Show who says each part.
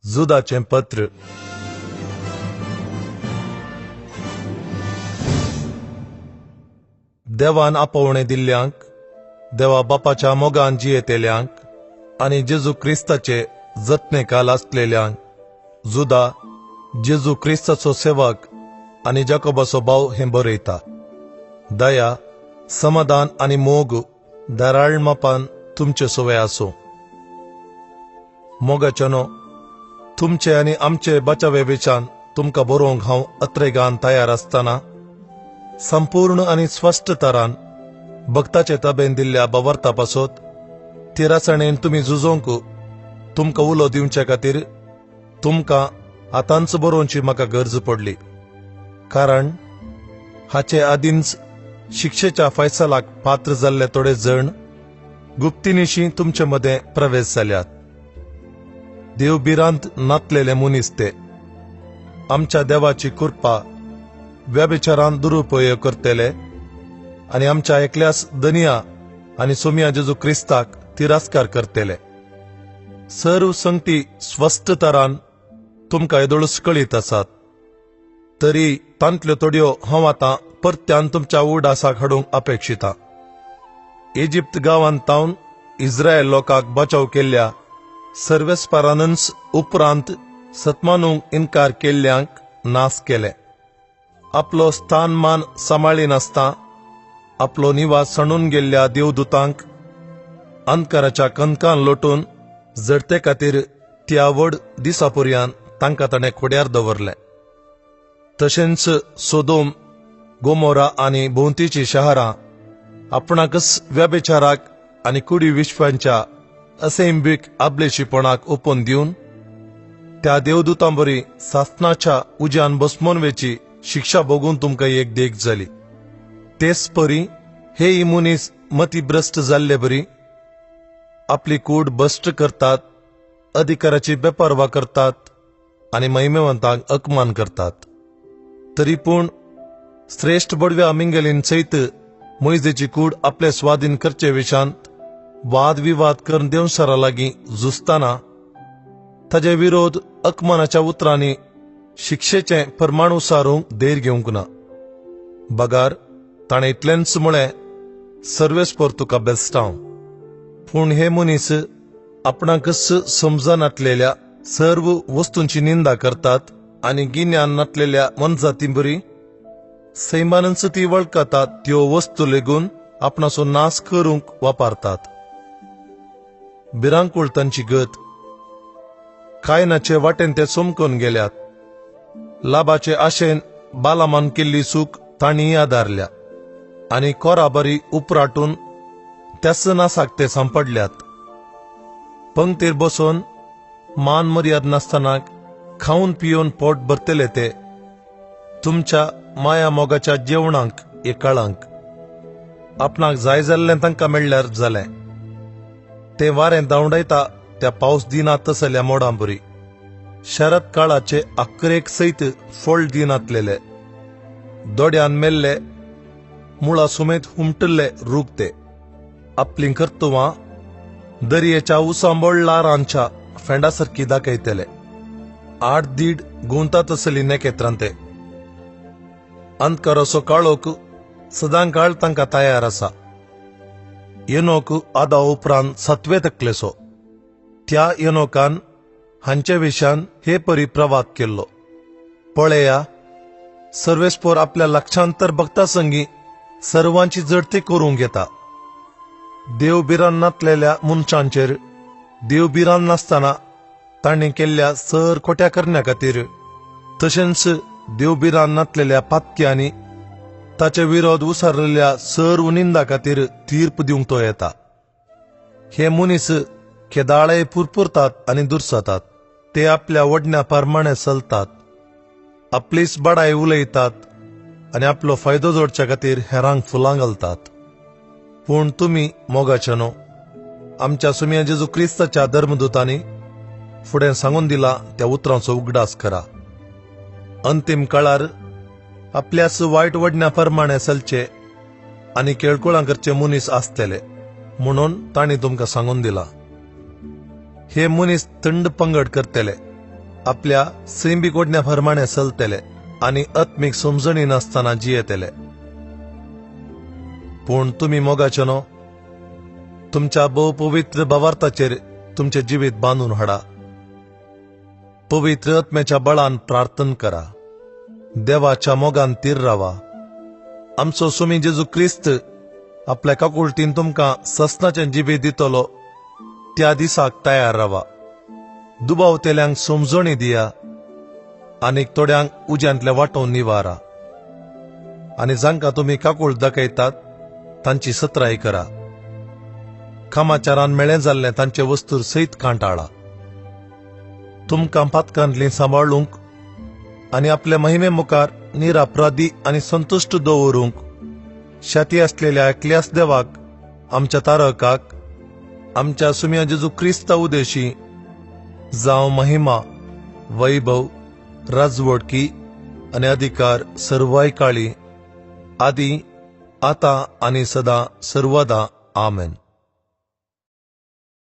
Speaker 1: जुदाचें पत्र. देवान आपोवणें दिल्ल्यांक, देवा बापाच्या मोगान जियेतेल्यांक आनी जेजू क्रिस्ताचे जतनेकाल आसलेल्यांक जुदा जेजू क्रिस्ताचो सेवक आनी जाकोबाचो भाव हें बरयता. दया, समाधान आनी मोग धाराळ मापान तुमचे सवय आसूं. मोगाच्यानो, तुमचे आनी आमचे बचावे विचान तुमकां बरोवंक हांव अत्रेगान तयार आसतना संपूर्ण आनी स्पश्ट तरान भक्ताचे ताबेन दिल्ल्या बवर्ता पासत तिरासणेन तुमी झुजोवंक तुमकां उलो दिवचे खातीर तुमकां आतांच बरोवची म्हाका गरज पडली. कारण हाचे आदींच शिक्षेच्या फैसलाक पात्र जाल्ले थोडे जण गुप्तीनिशी तुमचे मदें प्रवेश जाल्यात. देव भिरांत नातलेले मनीस ते आमच्या देवाची कृपा व्यभिचारान दुरुपयोग करतले आनी आमच्या एकल्यास दनिया आनी सोमिया जेजू क्रिस्ताक तिरस्कार करतले. सर्व संगती स्वस्थ तरान तुमकां येदोळूच कळीत आसात, तरी तांतल्यो थोड्यो हांव आतां परत्यान तुमच्या उडासाक हाडूंक अपेक्षिता. इजिप्त गांवांत तावन इस्रायल लोकांक बचाव केल्ल्या सर्वेस्परानच उपरांत सतमानूंक इनकार केल्ल्यांक नास केले. आपलो स्थानमान सांबाळिनासतना आपलो निवास सणून गेल्ल्या देवदूतांक अंधकाराच्या कंदकान लोटून जडते खातीर त्या व्हड दिसापुरयान तांकां ताणें खोड्यार दवरलें. तशेंच सोदोम, गोमोरा आनी भोंवतीचीं शहरां आपणाकच व्यभिचाराक आनी कुडी विश्वांच्या असैंबीक आबलेशीपणाक ओपून दिवन त्या देवदूतां बरी सासनाच्या उज्यान बसमोनवेची शिक्षा भोगून तुमकां एक देख जाली. तेच परी हे मनीस मतीभ्रश्ट जाल्ले बरी आपली कूड भश्ट करतात, अधिकाराची बेपर्वा करतात आनी महिमेवंतांक अपमान करतात. तरी पूण श्रेश्ठ बडव्या मिंगलीन सयत मोयजेची कूड आपले स्वाधीन करचे विशांत वादविवाद करून देवसरा लागीं झुजतना ताजे विरोध अकमानाच्या उतरांनी शिक्षेचें परमाणू सारूंक धैर्य घेवंक ना. बगार ताणें इतलेंच म्हळें, सर्वेस्पर तुका बेस्टांव. पूण हे मनीस आपणाकच समजनातलेल्या सर्व वस्तूंची निंदा करतात आनी गिन्यान नातलेल्या मनजातीं बरी सैमानच ती वळखतात त्यो वस्तू लेगून आपणाचो नाश करूंक वापरतात. भिरांकूळ तांची गत. कायनाचे वाटेन ते चमकून गेल्यात. लाभाचे आशेन बालामान केल्ली चूक तांणी आदारल्या आनी कोराबरी उपराटून त्याच नासाक ते सांपडल्यात. पंक्तीर बसून मान मर्याद नासतना खावन पिवन पोट भरतले ते तुमच्या माया मोगाच्या जेवणांक एकाळांक आपणाक जाय जाल्लें तांकां मेळ्ळ्यार जालें. ते वारें धांवडायता त्या पावस दिना तसल्या मोडांबरी शरद काळाचे अकरेक सयत फळ दिनातलेले दोड्यान मेल्ले मुळा सुमेत हुमटल्ले रूख ते आपलीं कर्तुवां दर्येच्या उसांबोळ लारांच्या फेंडासारकी दाखयतले. आठ दीड गुंता तसली नेकेत्रां ते. अंधकाराचो काळोख सदां काळ तांकां तयार आसा. येनोक आदा उपरांत सातवे तकलेचो त्या येनोकान हांचे विशयान हे परी प्रवाद केल्लो. पळया, सर्वेस्पोर आपल्या लक्षांतर भक्ता संगी सर्वांची जडती करूंक येता. देव भिरांत नातलेल्या मनशांचेर देव भिरांत नासतना तांणी केल्ल्या सर खोट्या करण्या खातीर तशेंच देव भिरांत नातलेल्या पातक्यांनी ताचे विरोध उसारलेल्या सर्व निंदा खातीर तीर्प दिवंक तो येता. हे मनीस केदाळे पुरपुरतात आनी दुरसतात. ते आपल्या वडण्या प्रमाणे चलतात, आपलीच बडाय उलयतात आनी आपलो फायदो जोडच्या खातीर हेरांक फुलां घालतात. पूण तुमी मोगाचे न्हू, आमच्या सुमिया जेजू क्रिस्ताच्या धर्मदूतांनी फुडें सांगून दिला त्या उतरांचो उगडास करा. अंतीम काळार आपल्याच वायट वडण्या प्रमाणे चलचे आनी केळकुळां करचे मनीस आसतले म्हणून तांणी तुमकां सांगून दिला. हे मनीस थंड पंगड करतले, आपल्या सैंबी गोडण्या फरमाणे चलतले आनी आत्मीक समजणी नासतना जियेतले. पूण तुमी मोगाचे न्हू, तुमच्या भोव पवित्र भावार्थाचेर तुमचें जिवीत बांदून हाडा. पवित्र आत्म्याच्या बळान प्रार्थना करा. देवाच्या मोगान तीर रावा. आमचो सुमी जेजू क्रिस्त आपल्या काकुळटीन तुमकां ससनाचें जिवीत दितलो त्या दिसाक तयार रावा. दुबावतेल्यांक समजणी दिया आनीक थोड्यांक उज्यांतले वांटोवन निवारा. आनी जांकां तुमी काकूळ दाखयतात तांची सत्राय करा. कामाचारान मेळें जाल्लें तांचे वस्तूर सयत कांटाळा. तुमकां पातकांतली सांबाळूंक आनी आपले महिमे मुखार निरापराधी आनी संतुश्ट दवरूंक शाती आसलेल्या एकल्याच देवाक, आमच्या तारकाक, आमच्या सुम्या जेजू क्रिस्ता उदेशी जावं महिमा, वैभव, राजवडकी आनी अधिकार सर्वाय काळी आदी, आतां आनी सदां सर्वदां. आमेन.